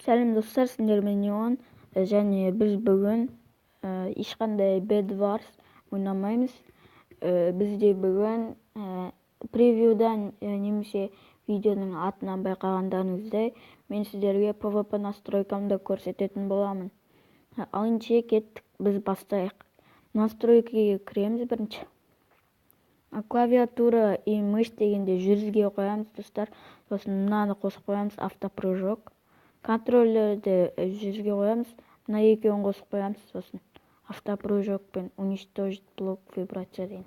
Сәлем достар, сендермен Неон және біз бүгін ешқандай Bed Wars ойнамаймыз. Бізде бүгін превьюдан немесе видеоның атынан байқағандарыңыздай, мен сіздерге PvP настройкамды көрсететін боламын. Ал ендеше кеттік, біз бастайық. Настройкаға кіреміз бірінші. Клавиатура и мышь дегенде 100-ге қоямыз достар. Сосын мынаны қосып қоямыз, автопрыжок. Контроллерді 100-ге қоямыз. Мына екеуін қосып қоямыз, сосын автопрыжок пен уничтожить блок вибрация деген.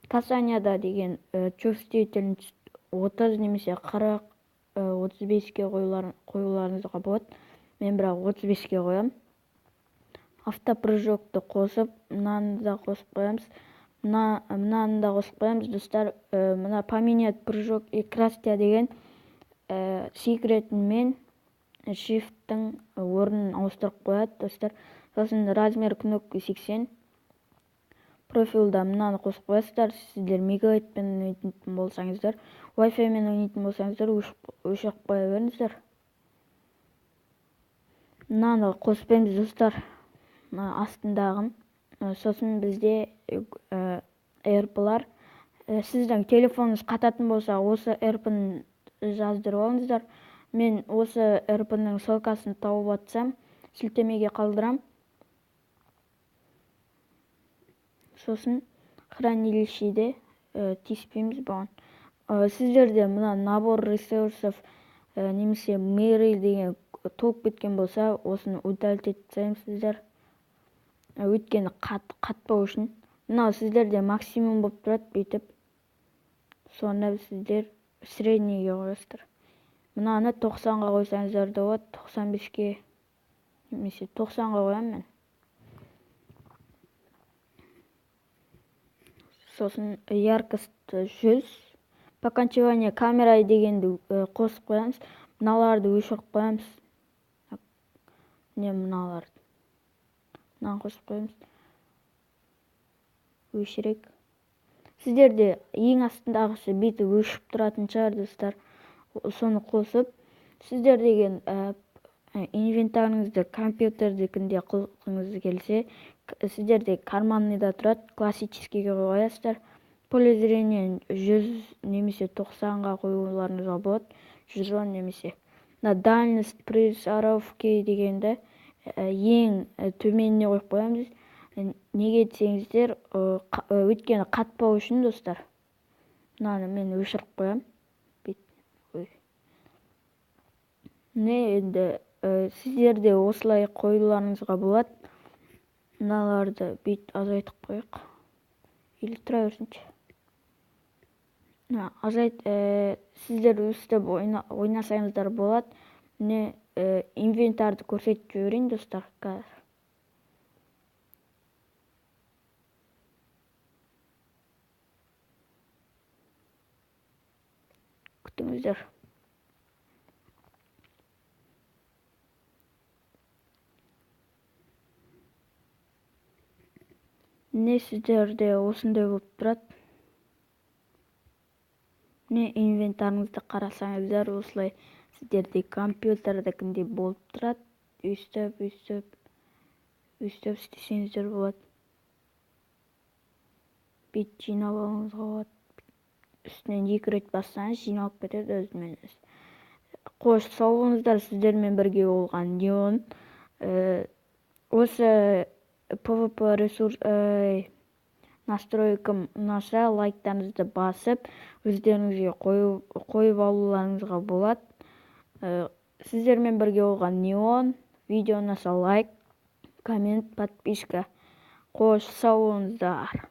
Касанияда деген чувствительность 30 немесе 40, 35-ке қоюларыңызға болады. Мен бірақ 35-ке қоямын. Автопрыжокты қосып, мынаны да қосып қоямыз. Мынаны да қосып қоямыз достар. Мына поменять прыжок и крастия деген секретмен shift-тің орнын ауыстырып қояды достар. Сосын размер кнопки 80. Профилда мынаны қосып қоясыздар. Сіздер мегабайтпен ойнайтын болсаңыздар, Wi-Fi мен ойнайтын болсаңыздар, өшіріп қоя беріңіздер. Мынаны қоспаймыз достар. Мына астындағын. Сосын бізде РП-лар. Сіздің телефоныңыз қататын болса, осы РП-ны жаздырып алыңыздар. Мен осы РП-ның ссылкасын тауып атсам, сілтемеге қалдырам. Сосын хранилищеде тиіспейміз бұған. Сіздерде мына набор ресурсов немесе мэрил деген толып кеткен болса, осыны удалить етіп тастаймыз. Өйткені қатпау үшін. Мынау сіздерде максимум болып тұрады бүйтіп. Соны сіздер среднийге қоясыздар. Мынаны 90-ға қойсаңыздар да болады, 95-ке немесе 90-ға қоямын мен. Сосын яркость 100. Поканчивание камера дегенді қосып қоямыз. Мыналарды өшіріп қоямыз. Міне мыналарды. Мынаны қосып қоямыз. Өшірек. Сіздерде ең астындағысы бүйтіп өшіп тұратын шығар достар. Соны қосып, сіздер деген инвентарыңызды компьютердікінде қылғыңыз келсе, сіздерде карманныйда тұрады, классическийге қоясыздар. Поле зрения 100 немесе 90-ға қоюларыңызға болады, 110 немесе. Мына дальность прицеловки дегенді ең төменіне қойып қоямыз. Неге десеңіздер, өйткені қатпау үшін достар. Мынаны мен өшіріп қоямын. Міне енді сіздер де осылай қоюларыңызға болады. Мыналарды бүйтіп азайтып қояйық. Или тұра берсінші. Мына азайт, сіздер өстіп ойнасаңыздар болады. Міне, инвентарды көрсетіп жіберейін достар қазір. Күтіңіздер. Міне сіздерде осындай болып тұрады. Міне инвентарыңызды қарасаңыздар, осылай сіздерде компьютердікіндей болып тұрады. Өстіп, өстіп, өстіп істесеңіздер болады. Бет жинап алуыңызға болады. Үстінен екі рет бассаңыз жиналып кетеді өзімен өзі. Қош, сау болыңыздар, сіздермен бірге болған Неон. Осы PvP ресурс настройкам ұнаса, лайктарыңызды басып, өздеріңізге қойып алуларыңызға болады. Сіздермен бірге болған Неон. Видео ұнаса лайк, коммент, подписка. Қош, сау болыңыздар.